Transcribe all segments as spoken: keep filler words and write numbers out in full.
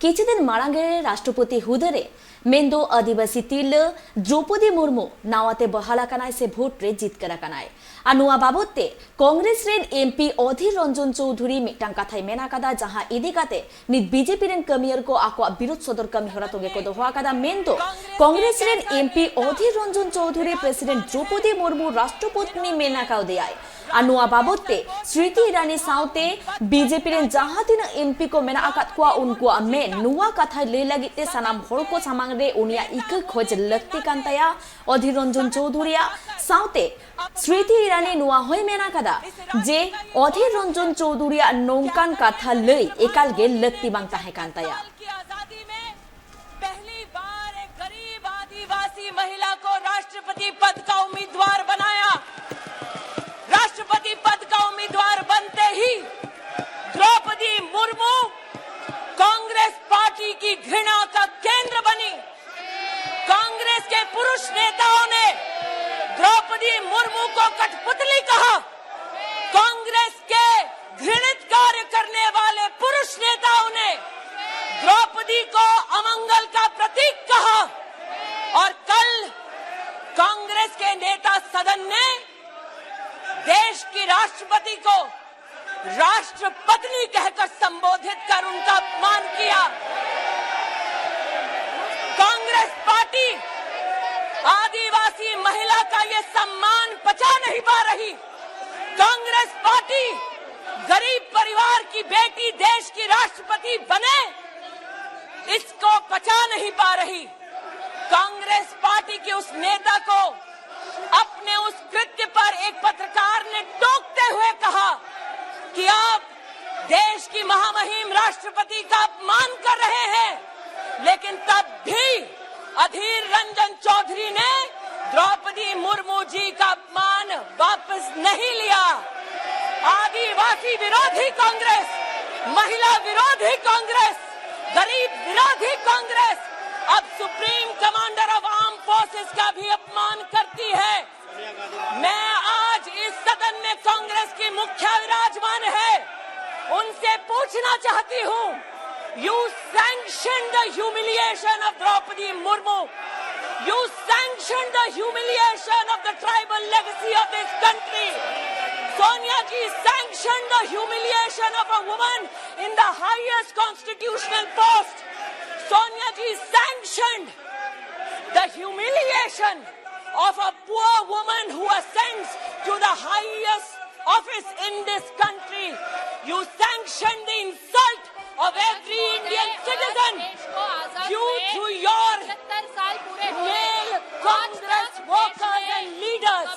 ᱠᱤᱪᱷᱩ ᱫᱤᱱ ᱢᱟᱲᱟᱝ ᱨᱮ ᱨᱟᱥᱴᱨᱚᱯᱚᱛᱤ ᱦᱩᱫᱟᱹ ᱨᱮ ᱢᱮᱱᱫᱚ ᱟᱹᱫᱤᱵᱟᱹᱥᱤ ᱛᱤᱨᱞᱟᱹ ᱫᱨᱚᱯᱚᱫᱤ ᱢᱩᱨᱢᱩ ᱱᱟᱣᱟ ᱛᱮ ᱵᱚᱦᱟᱞ ᱟᱠᱟᱱᱟᱭ ᱥᱮ ᱵᱷᱳᱴ ᱨᱮ ᱡᱤᱛᱠᱟᱹᱨ ᱟᱠᱟᱱᱟᱭ᱾ ᱟᱨ ᱱᱚᱣᱟ ᱵᱟᱵᱚᱛ ᱛᱮ ᱠᱚᱝᱜᱨᱮᱥ ᱨᱮᱱ ᱮᱢᱯᱤ ᱚᱫᱷᱤᱨ ᱨᱚᱧᱡᱚᱱ ᱪᱳᱣᱫᱷᱩᱨᱤ ᱢᱤᱫᱴᱟᱝ ᱠᱟᱛᱷᱟᱭ ᱢᱮᱱ ᱟᱠᱟᱫᱟ, ᱡᱟᱦᱟᱸ ᱤᱫᱤ ᱠᱟᱛᱮ ᱱᱤᱛ ᱵᱤᱡᱮᱯᱤ ᱨᱮᱱ ᱠᱟᱹᱢᱤᱭᱟᱹᱨ ᱠᱚ ᱟᱠᱚᱣᱟᱜ ᱵᱤᱨᱳᱫ ᱥᱚᱫᱚᱨ ᱠᱟᱹᱢᱤ ᱦᱚᱨᱟ ᱛᱚᱸᱜᱮ ᱠᱚ ᱫᱚᱦᱚ ᱟᱠᱟᱫᱟ᱾ ᱢᱮᱱᱫᱚ ᱠᱚᱝᱜᱨᱮᱥ ᱨᱮᱱ ᱮᱢᱯᱤ ᱚᱫᱷᱤᱨ ᱨᱚᱧᱡᱚᱱ ᱪᱳᱣᱫᱷᱩᱨᱤ ᱯᱨᱮᱥᱤᱰᱮᱱᱴ ᱫᱨᱚᱯᱚᱫᱤ ᱢᱩᱨᱢᱩ ᱨᱟᱥᱴᱨᱚᱯᱚᱛᱱᱤ ᱢᱮᱱ ᱟᱠᱟᱣᱫᱮᱭᱟᱭ᱾ ᱟᱨ ᱱᱚᱣᱟ ᱵᱟᱵᱚᱛ ᱛᱮ ᱥᱢᱨᱤᱛᱤ ᱤᱨᱟᱱᱤ ᱥᱟᱶᱛᱮ ᱵᱤᱡᱮᱯᱤ ᱨᱮᱱ ᱡᱟᱦᱟᱸ ᱛᱤᱱᱟᱹᱜ ᱮᱢᱯᱤ ᱠᱚ ᱢᱮᱱᱟᱜ ᱟᱠᱟᱫ ᱠᱚᱣᱟ, ᱩᱱᱠᱩᱣᱟᱜ ᱢᱮᱱ ᱱᱚᱣᱟ ᱠᱟᱛᱷᱟᱭ ᱞᱟᱹᱭ ᱞᱟᱹᱜᱤᱫ ᱛᱮ ᱥᱟᱱᱟᱢ ᱦᱚᱲ ᱠᱚ ᱥᱟᱢᱟᱝ ᱨᱮ ᱩᱱᱤᱭᱟᱜ ᱤᱠᱟᱹ ᱠᱷᱚᱡᱽ ᱞᱟᱹᱠᱛᱤ ᱠᱟᱱ ᱛᱟᱭᱟ ᱚᱫᱷᱤᱨ ᱨᱚᱧᱡᱚᱱ ᱪᱳᱣᱫᱷᱩᱨᱤᱭᱟᱜ᱾ ᱥᱟᱶᱛᱮ ᱥᱢᱨᱤᱛᱤ ᱤᱨᱟᱱᱤ ᱱᱚᱣᱟ ᱦᱚᱸᱭ ᱢᱮᱱ ᱟᱠᱟᱫᱟ ᱡᱮ ᱚᱫᱷᱤᱨ ᱨᱚᱧᱡᱚᱱ ᱪᱳᱣᱫᱷᱩᱨᱤᱭᱟᱜ ᱱᱚᱝᱠᱟᱱ ᱠᱟᱛᱷᱟ ᱞᱟᱹᱭ ᱮᱠᱟᱞ ᱜᱮ ᱞᱟᱹᱠᱛᱤ ᱵᱟᱝ ᱛᱟᱦᱮᱸ ᱠᱟᱱ ᱛᱟᱭᱟ᱾ पहली बार एक गरीब आदिवासी महिला को राष्ट्रपति पद का उम्मीदवार बनाया। राष्ट्रपति पद का उम्मीदवार बनते ही द्रौपदी मुर्मू कांग्रेस पार्टी की घृणा का केंद्र बनी। कांग्रेस के पुरुष नेताओं ने द्रौपदी मुर्मू को कठपुतली कहा। कांग्रेस के घृणित कार्य करने वाले पुरुष नेताओं ने द्रौपदी को अमंगल का प्रतीक कहा। और कल कांग्रेस के नेता सदन ने देश की राष्ट्रपति को राष्ट्रपत्नी कहकर संबोधित कर उनका अपमान किया। कांग्रेस पार्टी आदिवासी महिला का ये सम्मान पचा नहीं पा रही। कांग्रेस पार्टी गरीब परिवार की बेटी देश की राष्ट्रपति बने, इसको पचा नहीं पा रही। कांग्रेस पार्टी के उस नेता को अपने उस कृत्य पर एक पत्रकार ने टोकते हुए कहा कि आप देश की महामहिम राष्ट्रपति का अपमान कर रहे हैं, लेकिन तब भी अधीर रंजन चौधरी ने द्रौपदी मुर्मू जी का अपमान वापस नहीं लिया। आदिवासी विरोधी कांग्रेस, महिला विरोधी कांग्रेस, गरीब विरोधी कांग्रेस अब supreme commander of arm forces का भी अपमान करती है। मैं आज इस सदन में कांग्रेस की मुखिया विराजमान है, उनसे पूछना चाहती हूं, You sanctioned the humiliation of Draupadi Murmu. You sanctioned the humiliation of the tribal legacy of this country. Sonia ji sanctioned the humiliation of a woman in the highest constitutional post. Sonia ji sanctioned the humiliation of a poor woman who ascends to the highest office in this country. You sanctioned the insult of every Indian citizen due to your male Congress workers and leaders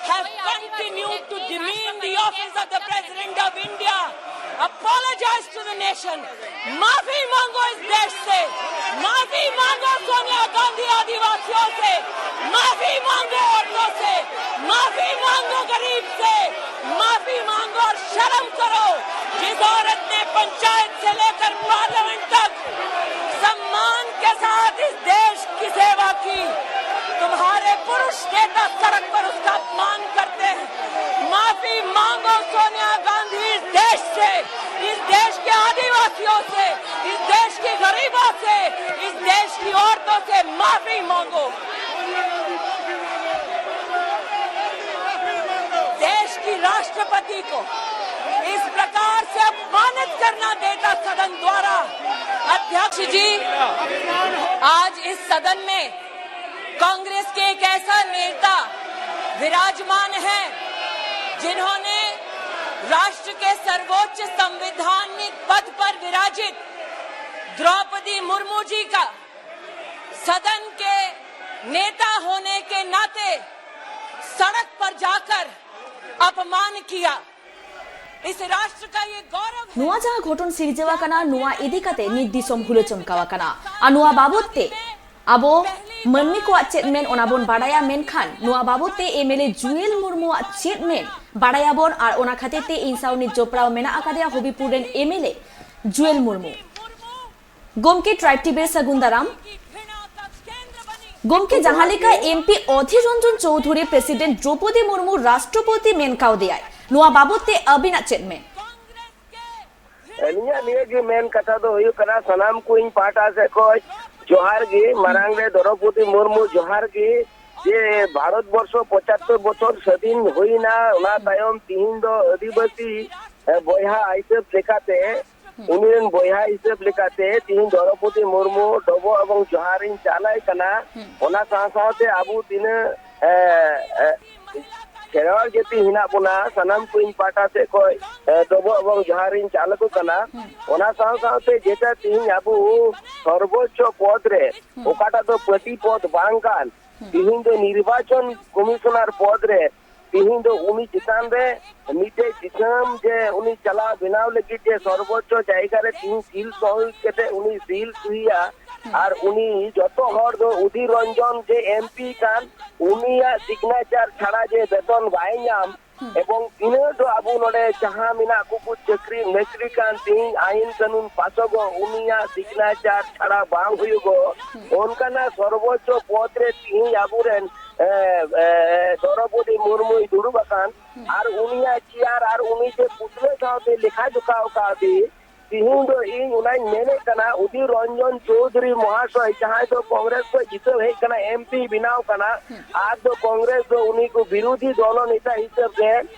have continued to demean the office of the President of India. Apologize to the nation. माफी मांगो इस देश से, माफी मांगो सोनिया गांधी आदिवासियों से, माफी मांगो औरतों से, माफी मांगो गरीब से, माफी मांगो और शर्म करो। जिस औरत ने पंचायत से लेकर पार्लियामेंट तक सम्मान के साथ इस देश की सेवा की, तुम्हारे पुरुष नेता सड़क पर उसका अपमान करते हैं। माफी मांगो सोनिया गांधी इस देश से, इस देश के आदिवासियों से, इस देश के गरीबों से, इस देश की औरतों से माफी मांगो। देश की राष्ट्रपति को इस प्रकार से अपमानित करना देता सदन द्वारा। अध्यक्ष जी, आज इस सदन में कांग्रेस के एक ऐसा नेता विराजमान है जिन्होंने राष्ट्र के सर्वोच्च संवैधानिक पद पर विराजित द्रौपदी मुर्मू जी का सदन के नेता होने के नाते सड़क पर जाकर अपमान किया। इस राष्ट्र का ये गौरव है। ᱱᱚᱣᱟ ᱡᱟᱦᱟᱸ ᱜᱷᱚᱴᱚᱱ ᱥᱤᱨᱡᱟᱹᱣ ᱟᱠᱟᱱᱟ, ᱱᱚᱣᱟ ᱤᱫᱤ ᱠᱟᱛᱮ ᱱᱤᱛ ᱫᱤᱥᱚᱢ ᱦᱩᱞᱟᱹ ᱪᱚᱢᱠᱟᱣ ᱟᱠᱟᱱᱟ᱾ ᱟᱨ ᱱᱚᱣᱟ ᱵᱟᱵᱚᱛ ᱛᱮ ᱟᱵᱚ ᱢᱟᱹᱱᱢᱤ ᱠᱚᱣᱟᱜ ᱪᱮᱫ ᱢᱮᱱ, ᱚᱱᱟ ᱵᱚᱱ ᱵᱟᱲᱟᱭᱟ, ᱢᱮᱱᱠᱷᱟᱱ ᱱᱚᱣᱟ ᱵᱟᱵᱚᱛ ᱛᱮ ᱮᱢᱮᱞᱮ ᱡᱩᱭᱮᱞ ᱢᱩᱨᱢᱩᱣᱟᱜ ᱪᱮᱫ ᱢᱮᱱ ᱵᱟᱲᱟᱭᱟᱵᱚᱱ᱾ ᱟᱨ ᱚᱱᱟ ᱠᱷᱟᱹᱛᱤᱨ ᱛᱮ ᱤᱧ ᱥᱟᱶ ᱱᱤᱛ ᱡᱚᱯᱲᱟᱣ ᱢᱮᱱᱟᱜ ᱟᱠᱟᱫᱮᱭᱟ ᱦᱚᱵᱤᱯᱩᱨ ᱨᱮᱱ ᱮᱢᱮᱞᱮ ᱡᱩᱭᱮᱞ ᱢᱩᱨᱢᱩ᱾ ᱜᱚᱢᱠᱮ, ᱴᱨᱟᱭᱤᱵᱽ ᱴᱤᱵᱷᱤ ᱨᱮ ᱥᱟᱹᱜᱩᱱ ᱫᱟᱨᱟᱢ᱾ ᱜᱚᱢᱠᱮ, ᱡᱟᱦᱟᱸ ᱞᱮᱠᱟ ᱮᱢᱯᱤ ᱚᱫᱷᱤᱨ ᱨᱚᱧᱡᱚᱱ ᱪᱳᱣᱫᱷᱩᱨᱤ ᱯᱨᱮᱥᱤᱰᱮᱱᱴ ᱫᱨᱚᱯᱚᱫᱤ ᱢᱩᱨᱢᱩ ᱨᱟᱥᱴᱨᱚᱯᱚᱛᱤ ᱢᱮᱱ ᱠᱟᱣᱫᱮᱭᱟᱭ, ᱱᱚᱣᱟ ᱵᱟᱵᱚᱛ ᱛᱮ ᱟᱹᱵᱤᱱᱟᱜ ᱪᱮᱫ ᱢᱮᱱ? ᱟᱹᱞᱤᱧᱟᱜ ᱱᱤᱭᱟᱹ ᱜᱮ ᱢᱮᱱ ᱠᱟᱛᱷᱟ ᱫᱚ ᱦᱩᱭᱩᱜ ᱠᱟᱱᱟ, ᱥᱟᱱᱟᱢ ᱠᱚ ᱤᱧ ᱯᱟᱦᱴᱟ ᱥᱮᱫ ᱠᱷᱚᱱ ᱡᱚᱦᱟᱨ ᱜᱮ᱾ ᱢᱟᱨᱟᱝ ᱨᱮ ᱫᱨᱚᱣᱯᱚᱫᱤ ᱢᱩᱨᱢᱩ ᱡᱚᱦᱟᱨ ᱜᱮ, ᱡᱮ ᱵᱷᱟᱨᱚᱛ ᱵᱚᱨᱥᱚ ᱯᱚᱸᱪᱟᱛᱛᱳᱨ ᱵᱚᱪᱷᱚᱨ ᱥᱟᱹᱫᱷᱤᱱ ᱦᱩᱭᱱᱟ, ᱚᱱᱟ ᱛᱟᱭᱚᱢ ᱛᱤᱦᱤᱧ ᱫᱚ ᱟᱹᱫᱤᱵᱟᱹᱥᱤ, ᱮ, ᱵᱚᱭᱦᱟ ᱦᱤᱥᱟᱹᱵ ᱞᱮᱠᱟᱛᱮ, ᱩᱱᱤ ᱨᱮᱱ ᱵᱚᱭᱦᱟ ᱦᱤᱥᱟᱹᱵ ᱞᱮᱠᱟᱛᱮ ᱛᱤᱦᱤᱧ ᱫᱨᱚᱣᱯᱚᱫᱤ ᱢᱩᱨᱢᱩ ᱰᱚᱵᱚᱜ ᱮᱵᱚᱝ ᱡᱚᱦᱟᱨᱤᱧ ᱪᱟᱞᱟᱭ ᱠᱟᱱᱟ᱾ ᱚᱱᱟ ᱥᱟᱶ ᱥᱟᱶᱛᱮ ᱟᱵᱚ ᱛᱤᱱᱟᱹᱜ, ᱮ, ᱮ, ᱠᱷᱮᱨᱣᱟᱲ ᱡᱟᱹᱛᱤ ᱦᱮᱱᱟᱜ ᱵᱚᱱᱟ, ᱥᱟᱱᱟᱢ ᱠᱚ ᱤᱧ ᱯᱟᱦᱴᱟ ᱥᱮᱫ ᱠᱷᱚᱱ, ᱮ, ᱰᱚᱵᱚᱜ ᱮᱵᱚᱝ ᱡᱚᱦᱟᱨᱤᱧ ᱪᱟᱞ ᱟᱠᱚ ᱠᱟᱱᱟ᱾ ᱚᱱᱟ ᱥᱟᱶ ᱥᱟᱶᱛᱮ ᱡᱮᱴᱟ ᱛᱤᱦᱤᱧ ᱟᱵᱚ ᱥᱚᱨᱵᱚᱪᱪᱚ ᱯᱚᱫᱽ ᱨᱮ ᱚᱠᱟᱴᱟᱜ ᱫᱚ ᱯᱟᱹᱴᱤ ᱯᱚᱫᱽ ᱵᱟᱝ ᱠᱟᱱ, ᱛᱤᱦᱤᱧ ᱫᱚ ᱱᱤᱨᱵᱟᱪᱚᱱ ᱠᱚᱢᱤᱥᱚᱱᱟᱨ ᱯᱚᱫᱽ ᱨᱮ ᱛᱤᱦᱤᱧ ᱫᱚ ᱩᱱᱤ ᱪᱮᱛᱟᱱ ᱨᱮ ᱢᱤᱫᱴᱮᱡ ᱫᱤᱥᱚᱢ ᱡᱮ ᱩᱱᱤ ᱪᱟᱞᱟᱣ ᱵᱮᱱᱟᱣ ᱞᱟᱹᱜᱤᱫ ᱡᱮ ᱥᱚᱨᱵᱚᱪᱪᱚ ᱡᱟᱭᱜᱟ ᱨᱮ ᱛᱤᱦᱤᱧ ᱥᱤᱞ ᱥᱚᱦᱤ ᱠᱟᱛᱮ ᱩᱱᱤ ᱥᱤᱞ ᱥᱩᱦᱤᱭᱟ᱾ ᱟᱨ ᱩᱱᱤ ᱡᱚᱛᱚ ᱦᱚᱲ ᱫᱚ ᱩᱫᱷᱤᱨ ᱨᱚᱧᱡᱚᱱ ᱡᱮ ᱮᱢᱯᱤ ᱠᱟᱱ, ᱩᱱᱤᱭᱟᱜ ᱥᱤᱜᱽᱱᱮᱪᱟᱨ ᱪᱷᱟᱲᱟ ᱡᱮ ᱵᱮᱛᱚᱱ ᱵᱟᱭ ᱧᱟᱢ᱾ ᱮᱵᱚᱝ ᱛᱤᱱᱟᱹᱜ ᱫᱚ ᱟᱵᱚ ᱱᱚᱰᱮ ᱡᱟᱦᱟᱸ ᱢᱮᱱᱟᱜ ᱠᱚ ᱠᱚ ᱪᱟᱹᱠᱨᱤ ᱱᱚᱠᱨᱤ ᱠᱟᱱ, ᱛᱤᱦᱤᱧ ᱟᱭᱤᱱ ᱠᱟᱹᱱᱩᱱ ᱯᱟᱥᱚᱜᱚᱜ, ᱩᱱᱤᱭᱟᱜ ᱥᱤᱜᱽᱱᱮᱪᱟᱨ ᱪᱷᱟᱲᱟ ᱵᱟᱝ ᱦᱩᱭᱩᱜᱚᱜ᱾ ᱚᱱᱠᱟᱱᱟᱜ ᱥᱚᱨᱵᱚᱪᱪᱚ ᱯᱚᱫᱽ ᱨᱮ ᱛᱤᱦᱤᱧ ᱟᱵᱚᱨᱮᱱ, ᱮ, ᱮ, ᱫᱨᱚᱣᱯᱚᱫᱤ ᱢᱩᱨᱢᱩᱭ ᱫᱩᱲᱩᱵ ᱟᱠᱟᱱ, ᱟᱨ ᱩᱱᱤᱭᱟᱜ ᱪᱮᱭᱟᱨ ᱟᱨ ᱩᱱᱤ ᱡᱮ ᱯᱩᱛᱞᱟᱹ ᱥᱟᱶᱛᱮ ᱞᱮᱠᱷᱟ ᱡᱚᱠᱷᱟ ᱟᱠᱟᱫᱮ, ᱛᱤᱦᱤᱧ ᱫᱚ ᱤᱧ ᱚᱱᱟᱧ ᱢᱮᱱᱮᱫ ᱠᱟᱱᱟ, ᱩᱫᱷᱤᱨ ᱨᱚᱧᱡᱚᱱ ᱪᱳᱣᱫᱷᱩᱨᱤ ᱢᱚᱦᱟᱥᱚᱭ, ᱡᱟᱦᱟᱸᱭ ᱫᱚ ᱠᱚᱝᱜᱨᱮᱥ ᱠᱷᱚᱱ ᱡᱤᱛᱟᱹᱣ ᱦᱮᱡ ᱠᱟᱱᱟ, ᱮᱢᱯᱤ ᱵᱮᱱᱟᱣ ᱠᱟᱱᱟ, ᱟᱨ ᱫᱚ ᱠᱚᱝᱜᱨᱮᱥ ᱫᱚ ᱩᱱᱤ ᱠᱚ ᱵᱤᱨᱳᱫᱷᱤ ᱫᱚᱞᱚ ᱱᱮᱛᱟ ᱦᱤᱥᱟᱹᱵ ᱛᱮ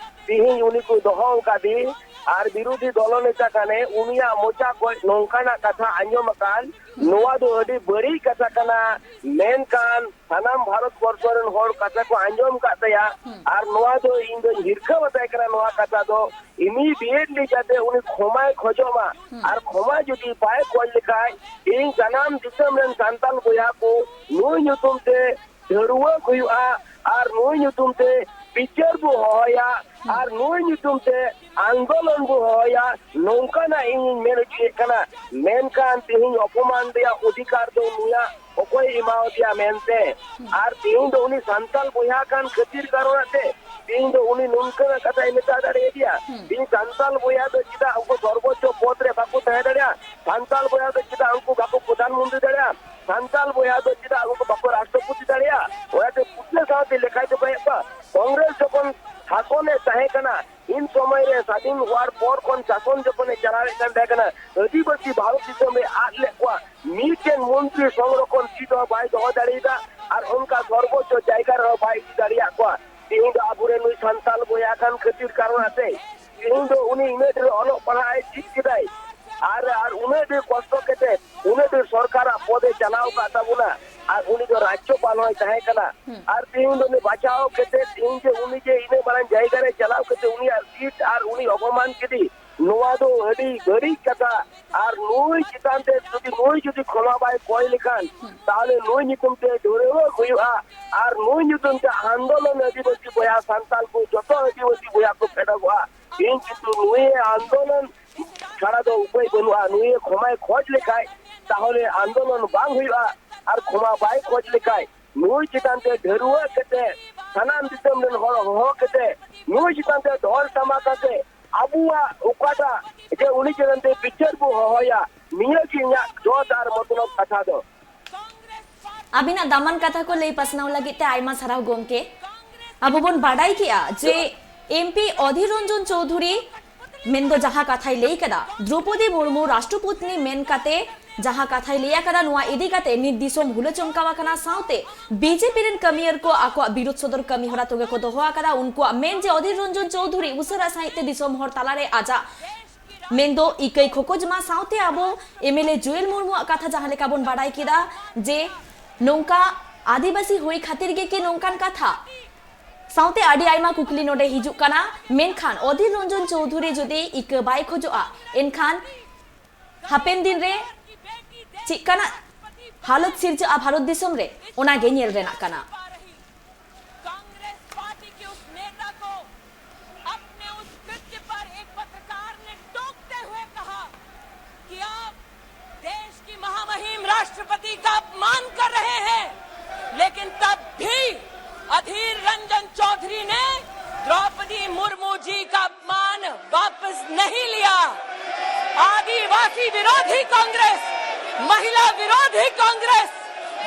ᱛᱤᱦᱤᱧ ᱩᱱᱤ ᱠᱚ ᱫᱚᱦᱚ ᱟᱠᱟᱫᱮ, ᱟᱨ ᱵᱤᱨᱳᱫᱷᱤ ᱫᱚᱞᱚ ᱱᱮᱛᱟ ᱠᱟᱱᱮ, ᱩᱱᱤᱭᱟᱜ ᱢᱚᱪᱟ ᱠᱷᱚᱱ ᱱᱚᱝᱠᱟᱱᱟᱜ ᱠᱟᱛᱷᱟ ᱟᱸᱡᱚᱢ ᱟᱠᱟᱱ, ᱱᱚᱣᱟ ᱫᱚ ᱟᱹᱰᱤ ᱵᱟᱹᱲᱤᱡ ᱠᱟᱛᱷᱟ ᱠᱟᱱᱟ᱾ ᱢᱮᱱᱠᱷᱟᱱ ᱥᱟᱱᱟᱢ ᱵᱷᱟᱨᱚᱛ ᱵᱚᱨᱥᱚ ᱨᱮᱱ ᱦᱚᱲ ᱠᱟᱛᱷᱟ ᱠᱚ ᱟᱸᱡᱚᱢ ᱠᱟᱜ ᱛᱟᱭᱟ᱾ ᱟᱨ ᱱᱚᱣᱟ ᱫᱚ ᱤᱧ ᱫᱚᱧ ᱦᱤᱨᱠᱷᱟᱹ ᱟᱛᱟᱭ ᱠᱟᱱᱟ ᱱᱚᱣᱟ ᱠᱟᱛᱷᱟ ᱫᱚ᱾ Immediately ᱡᱟᱛᱮ ᱩᱱᱤ ᱠᱷᱚᱢᱟᱭ ᱠᱷᱚᱡᱚᱜ ᱢᱟ᱾ ᱟᱨ ᱠᱷᱚᱢᱟ ᱡᱩᱫᱤ ᱵᱟᱭ ᱠᱷᱚᱡ ᱞᱮᱠᱷᱟᱡ, ᱤᱧ ᱥᱟᱱᱟᱢ ᱫᱤᱥᱚᱢ ᱨᱮᱱ ᱥᱟᱱᱛᱟᱞ ᱵᱚᱭᱦᱟ ᱠᱚ ᱱᱩᱭ ᱧᱩᱛᱩᱢ ᱛᱮ ᱰᱷᱟᱹᱨᱣᱟᱹᱜ ᱦᱩᱭᱩᱜᱼᱟ, ᱟᱨ ᱱᱩᱭ ᱧᱩᱛᱩᱢ ᱛᱮ ᱵᱤᱪᱟᱹᱨ ᱵᱚ ᱦᱚᱦᱚᱭᱟ, ᱟᱨ ᱱᱩᱭ ᱧᱩᱛᱩᱢ ᱛᱮ ᱟᱱᱫᱳᱞᱚᱱ ᱵᱚ ᱦᱚᱦᱚᱭᱟ, ᱱᱚᱝᱠᱟᱱᱟᱜ ᱤᱧᱤᱧ ᱢᱮᱱ ᱦᱚᱪᱚᱭᱮᱫ ᱠᱟᱱᱟ᱾ ᱢᱮᱱᱠᱷᱟᱱ ᱛᱤᱦᱤᱧ ᱚᱯᱚᱢᱟᱱ ᱨᱮᱭᱟᱜ ᱚᱫᱷᱤᱠᱟᱨ ᱫᱚ ᱱᱩᱭᱟᱜ ᱚᱠᱚᱭᱮ ᱮᱢᱟᱣᱟᱫᱮᱭᱟ ᱢᱮᱱᱛᱮ? ᱟᱨ ᱛᱤᱦᱤᱧ ᱫᱚ ᱩᱱᱤ ᱥᱟᱱᱛᱟᱞ ᱵᱚᱭᱦᱟ ᱠᱟᱱ ᱠᱷᱟᱹᱛᱤᱨ ᱠᱟᱨᱚᱱᱟᱜ ᱛᱮ ᱛᱤᱦᱤᱧ ᱫᱚ ᱩᱱᱤ ᱱᱚᱝᱠᱟᱱᱟᱜ ᱠᱟᱛᱷᱟᱭ ᱢᱮᱛᱟ ᱫᱟᱲᱮᱭᱟᱫᱮᱭᱟ? ᱛᱤᱦᱤᱧ ᱥᱟᱱᱛᱟᱞ ᱵᱚᱭᱦᱟ ᱫᱚ ᱪᱮᱫᱟᱜ ᱩᱱᱠᱩ ᱥᱚᱨᱵᱚᱪᱪᱚ ᱯᱚᱫᱽ ᱨᱮ ᱵᱟᱠᱚ ᱛᱟᱦᱮᱸ ᱫᱟᱲᱮᱭᱟᱜᱼᱟ? ᱥᱟᱱᱛᱟᱞ ᱵᱚᱭᱦᱟ ᱫᱚ ᱪᱮᱫᱟᱜ ᱩᱱᱠᱩ ᱵᱟᱠᱚ ᱯᱨᱚᱫᱷᱟᱱ ᱢᱚᱱᱛᱨᱤ ᱫᱟᱲᱮᱭᱟᱜᱼᱟ? ᱥᱟᱱᱛᱟᱞ ᱵᱚᱭᱦᱟ ᱫᱚ ᱪᱮᱫᱟᱜ ᱩᱱᱠᱩ ᱵᱟᱠᱚ ᱨᱟᱥᱴᱨᱚᱯᱚᱛᱤ ᱫᱟᱲᱮᱭᱟᱜᱼᱟ? ᱚᱱᱟᱛᱮ ᱯᱩᱛᱞᱟᱹ ᱥᱟᱶᱛᱮ ᱞᱮᱠᱷᱟ ᱪᱟᱵᱟᱭᱮᱫ ᱠᱚᱣᱟ᱾ ᱠᱚᱝᱜᱨᱮᱥ ᱡᱚᱠᱷᱚᱱ ᱥᱟᱥᱚᱱᱮ ᱛᱟᱦᱮᱸ ᱠᱟᱱᱟ, ᱥᱚᱢᱚᱭ ᱨᱮ ᱥᱟᱫᱷᱤᱱ ᱦᱚᱣᱟᱨ ᱯᱚᱨ ᱠᱷᱚᱱ ᱥᱟᱥᱚᱱ ᱡᱚᱠᱷᱚᱱᱮ ᱪᱟᱞᱟᱣᱮᱫ ᱠᱟᱱ ᱛᱟᱦᱮᱸ ᱠᱟᱱᱟ, ᱟᱹᱫᱤᱵᱟᱹᱥᱤ ᱵᱷᱟᱨᱚᱛ ᱫᱤᱥᱚᱢ ᱨᱮ ᱟᱫ ᱞᱮᱫ ᱠᱚᱣᱟ, ᱢᱤᱫᱴᱮᱱ ᱢᱚᱱᱛᱨᱤ ᱥᱚᱝᱨᱚᱠᱷᱚᱱ ᱥᱤᱴ ᱦᱚᱸ ᱵᱟᱭ ᱫᱚᱦᱚ ᱫᱟᱲᱮᱭᱟᱫᱟ᱾ ᱟᱨ ᱚᱱᱠᱟ ᱥᱚᱨᱵᱚᱪᱪᱚ ᱡᱟᱭᱜᱟ ᱨᱮᱦᱚᱸ ᱵᱟᱭ ᱤᱫᱤ ᱫᱟᱲᱮᱭᱟᱜ ᱠᱚᱣᱟ᱾ ᱛᱮᱦᱮᱧ ᱫᱚ ᱟᱵᱚᱨᱮᱱ ᱱᱩᱭ ᱥᱟᱱᱛᱟᱞ ᱵᱚᱭᱦᱟ ᱠᱟᱱ ᱠᱷᱟᱹᱛᱤᱨ ᱠᱟᱨᱚᱱ ᱟᱛᱮ ᱛᱮᱦᱮᱧ ᱫᱚ ᱩᱱᱤ ᱤᱱᱟᱹᱜ ᱰᱷᱮᱨ ᱚᱞᱚᱜ ᱯᱟᱲᱦᱟᱜ ᱮ ᱪᱮᱫ ᱠᱮᱫᱟᱭ, ᱟᱨ ᱟᱨ ᱩᱱᱟᱹᱜ ᱰᱷᱮᱨ ᱠᱚᱥᱴᱚ ᱠᱟᱛᱮ ᱩᱱᱟᱹᱜ ᱰᱷᱮᱨ ᱥᱚᱨᱠᱟᱨᱟᱜ ᱯᱚᱫᱮ ᱪᱟᱞᱟᱣ ᱟᱠᱟᱫ ᱛᱟᱵᱚᱱᱟ, ᱟᱨ ᱩᱱᱤ ᱫᱚ ᱨᱟᱡᱽᱡᱚᱯᱟᱞ ᱦᱚᱸᱭ ᱛᱟᱦᱮᱸ ᱠᱟᱱᱟ᱾ ᱟᱨ ᱛᱮᱦᱮᱧ ᱫᱚ ᱩᱱᱤ ᱵᱟᱪᱷᱟᱣ ᱠᱟᱛᱮ ᱛᱮᱦᱮᱧ ᱡᱮ ᱩᱱᱤ ᱡᱮ ᱤᱱᱟᱹᱜ ᱢᱟᱨᱟᱝ ᱡᱟᱭᱜᱟ ᱨᱮ ᱪᱟᱞᱟᱣ ᱠᱟᱛᱮ ᱩᱱᱤᱭᱟᱜ ᱥᱤᱴ ᱟᱨ ᱩᱱᱤ ᱚᱯᱚᱢᱟᱱ ᱠᱮᱫᱮ, ᱱᱚᱣᱟ ᱫᱚ ᱟᱹᱰᱤ ᱵᱟᱹᱲᱤᱡ ᱠᱟᱛᱷᱟ᱾ ᱟᱨ ᱱᱩᱭ ᱪᱮᱛᱟᱱ ᱛᱮ ᱡᱩᱫᱤ ᱱᱩᱭ ᱡᱩᱫᱤ ᱠᱷᱚᱢᱟ ᱵᱟᱭ ᱠᱚᱭ ᱞᱮᱠᱷᱟᱱ, ᱛᱟᱦᱚᱞᱮ ᱱᱩᱭ ᱧᱩᱛᱩᱢ ᱛᱮ ᱰᱷᱟᱹᱨᱣᱟᱹᱜ ᱦᱩᱭᱩᱜᱼᱟ᱾ ᱟᱨ ᱱᱩᱭ ᱧᱩᱛᱩᱢ ᱛᱮ ᱟᱱᱫᱳᱞᱚᱱ ᱟᱹᱫᱤᱵᱟᱹᱥᱤ ᱵᱚᱭᱦᱟ, ᱥᱟᱱᱛᱟᱞ ᱠᱚ ᱡᱚᱛᱚ ᱟᱹᱫᱤᱵᱟᱹᱥᱤ ᱵᱚᱭᱦᱟ ᱠᱚ ᱯᱷᱮᱰᱚᱜᱚᱜᱼᱟ᱾ ᱤᱧ ᱠᱤᱱᱛᱩ ᱱᱩᱭ ᱟᱱᱫᱳᱞᱚᱱ ᱪᱷᱟᱲᱟ ᱫᱚ ᱩᱯᱟᱹᱭ ᱵᱟᱹᱱᱩᱜᱼᱟ᱾ ᱱᱩᱭᱮ ᱠᱷᱚᱢᱟᱭ ᱠᱷᱚᱡᱽ ᱞᱮᱠᱷᱟᱡ, ᱛᱟᱦᱚᱞᱮ ᱟᱱᱫᱳᱞᱚᱱ ᱵᱟᱝ ᱦᱩᱭᱩᱜᱼᱟ᱾ ᱟᱨ ᱠᱷᱚᱢᱟ ᱵᱟᱭ ᱠᱷᱚᱡᱽ ᱞᱮᱠᱷᱟᱡ, ᱱᱩᱭ ᱪᱮᱛᱟᱱ ᱛᱮ ᱰᱷᱟᱹᱨᱣᱟᱹᱜ ᱠᱟᱛᱮ, ᱥᱟᱱᱟᱢ ᱫᱤᱥᱚᱢ ᱨᱮᱱ ᱦᱚᱲ ᱦᱚᱦᱚ ᱠᱟᱛᱮ, ᱱᱩᱭ ᱪᱮᱛᱟᱱ ᱛᱮ ᱰᱷᱚᱞ ᱴᱟᱢᱟᱠ ᱟᱛᱮ ᱟᱵᱚᱣᱟᱜ ᱚᱠᱟᱴᱟᱜ ᱡᱮ ᱩᱱᱤ ᱪᱮᱛᱟᱱ ᱛᱮ ᱵᱤᱪᱟᱹᱨ ᱵᱚ ᱦᱚᱦᱚᱭᱟ, ᱱᱤᱭᱟᱹ ᱜᱮ ᱤᱧᱟᱹᱜ ᱡᱚᱥ ᱟᱨ ᱢᱚᱛᱞᱚᱵ ᱠᱟᱛᱷᱟ ᱫᱚ᱾ ᱟᱹᱵᱤᱱᱟᱜ ᱫᱟᱢᱟᱱ ᱠᱟᱛᱷᱟ ᱠᱚ ᱞᱟᱹᱭ ᱯᱟᱥᱱᱟᱣ ᱞᱟᱹᱜᱤᱫ ᱛᱮ ᱟᱭᱢᱟ ᱥᱟᱨᱦᱟᱣ ᱜᱚᱢᱠᱮ᱾ ᱟᱵᱚ ᱵᱚᱱ ᱵᱟᱰᱟᱭ ᱠᱮᱜᱼᱟ ᱡᱮ ᱮᱢᱯᱤ ᱚᱫᱷᱤᱨ ᱨᱚᱧᱡᱚᱱ ᱪᱳᱣᱫᱷᱩᱨᱤ ᱢᱮᱱᱫᱚ ᱡᱟᱦᱟᱸ ᱠᱟᱛᱷᱟᱭ ᱞᱟᱹᱭ ᱠᱟᱫᱟ, ᱫᱨᱚᱯᱚᱫᱤ ᱢᱩᱨᱢᱩ ᱨᱟᱥᱴᱨᱚᱯᱚᱛᱱᱤ ᱢᱮᱱ ᱠᱟᱛᱮ ᱡᱟᱦᱟᱸ ᱠᱟᱛᱷᱟᱭ ᱞᱟᱹᱭ ᱟᱠᱟᱫᱟ, ᱱᱚᱣᱟ ᱤᱫᱤ ᱠᱟᱛᱮ ᱱᱤᱛ ᱫᱤᱥᱚᱢ ᱦᱩᱞᱟᱹ ᱪᱚᱢᱠᱟᱣ ᱟᱠᱟᱱᱟ᱾ ᱥᱟᱶᱛᱮ ᱵᱤᱡᱮᱯᱤ ᱨᱮᱱ ᱠᱟᱹᱢᱤᱭᱟᱹᱨ ᱠᱚ ᱟᱠᱚᱣᱟᱜ ᱵᱤᱨᱳᱫ ᱥᱚᱫᱚᱨ ᱠᱟᱹᱢᱤ ᱦᱚᱨᱟ ᱛᱚᱜᱮ ᱠᱚ ᱫᱚᱦᱚ ᱟᱠᱟᱫᱟ᱾ ᱩᱱᱠᱩᱣᱟᱜ ᱢᱮᱱ ᱡᱮ ᱚᱫᱷᱤᱨ ᱨᱚᱧᱡᱚᱱ ᱪᱳᱣᱫᱷᱩᱨᱤ ᱩᱥᱟᱹᱨᱟ ᱥᱟᱹᱦᱤᱡ ᱛᱮ ᱫᱤᱥᱚᱢ ᱦᱚᱲ ᱛᱟᱞᱟᱨᱮ ᱟᱡᱟᱜ ᱢᱮᱱᱫᱚ ᱤᱠᱟᱹᱭ ᱠᱷᱚᱠᱚᱡ ᱢᱟ᱾ ᱥᱟᱶᱛᱮ ᱟᱵᱚ ᱮᱢᱮᱞᱮ ᱡᱩᱭᱮᱞ ᱢᱩᱨᱢᱩᱣᱟᱜ ᱠᱟᱛᱷᱟ ᱡᱟᱦᱟᱸ ᱞᱮᱠᱟ ᱵᱚᱱ ᱵᱟᱰᱟᱭ ᱠᱮᱫᱟ ᱡᱮ ᱱᱚᱝᱠᱟ ᱟᱹᱫᱤᱵᱟᱹᱥᱤ ᱦᱩᱭ ᱠᱷᱟᱹᱛᱤᱨ ᱜᱮ ᱠᱤ ᱱᱚᱝᱠᱟᱱ ᱠᱟᱛᱷᱟ? ᱥᱟᱶᱛᱮ ᱟᱹᱰᱤ ᱟᱭᱢᱟ ᱠᱩᱠᱞᱤ ᱱᱚᱰᱮ ᱦᱤᱡᱩᱜ ᱠᱟᱱᱟ᱾ ᱢᱮᱱᱠᱷᱟᱱ ᱚᱫᱷᱤᱨ ᱨᱚᱧᱡᱚᱱ ᱪᱳᱣᱫᱷᱩᱨᱤ ᱡᱩᱫᱤ ᱤᱠᱟᱹ ᱵᱟᱭ ᱠᱷᱚᱡᱚᱜᱼᱟ, ᱮᱱᱠᱷᱟᱱ ᱦᱟᱯᱮᱱ ᱫᱤᱱ ᱨᱮ ᱪᱮᱫ ᱠᱟᱱᱟᱜ ᱦᱟᱞᱚᱛ ᱥᱤᱨᱡᱟᱹᱜᱼᱟ ᱵᱷᱟᱨᱚᱛ ᱫᱤᱥᱚᱢ ᱨᱮ, ᱚᱱᱟᱜᱮ ᱧᱮᱞ ᱨᱮᱱᱟᱜ ᱠᱟᱱᱟ᱾ कांग्रेस पार्टी के उस नेता को अपने उस कृत्य पर एक पत्रकार ने टोकते हुए कहा कि आप देश की महामहिम राष्ट्रपति का अपमान कर रहे हैं, लेकिन तब भी अधीर रंजन चौधरी ने द्रौपदी मुर्मू जी का अपमान वापस नहीं लिया। आदिवासी विरोधी कांग्रेस, महिला विरोधी कांग्रेस,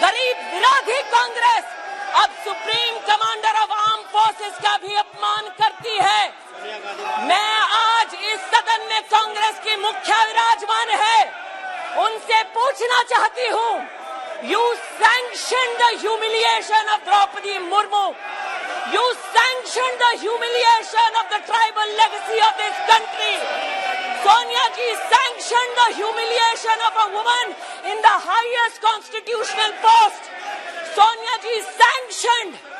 गरीब विरोधी कांग्रेस अब supreme commander of arm forces का भी अपमान करती है। मैं आज इस सदन में कांग्रेस की मुखिया विराजमान है, उनसे पूछना चाहती हूँ, you sanctioned the humiliation of Draupadi Murmu, you sanctioned the humiliation of the tribal legacy of this country. Sonia ji sanctioned the humiliation of a woman in the highest constitutional post. Sonia ji sanctioned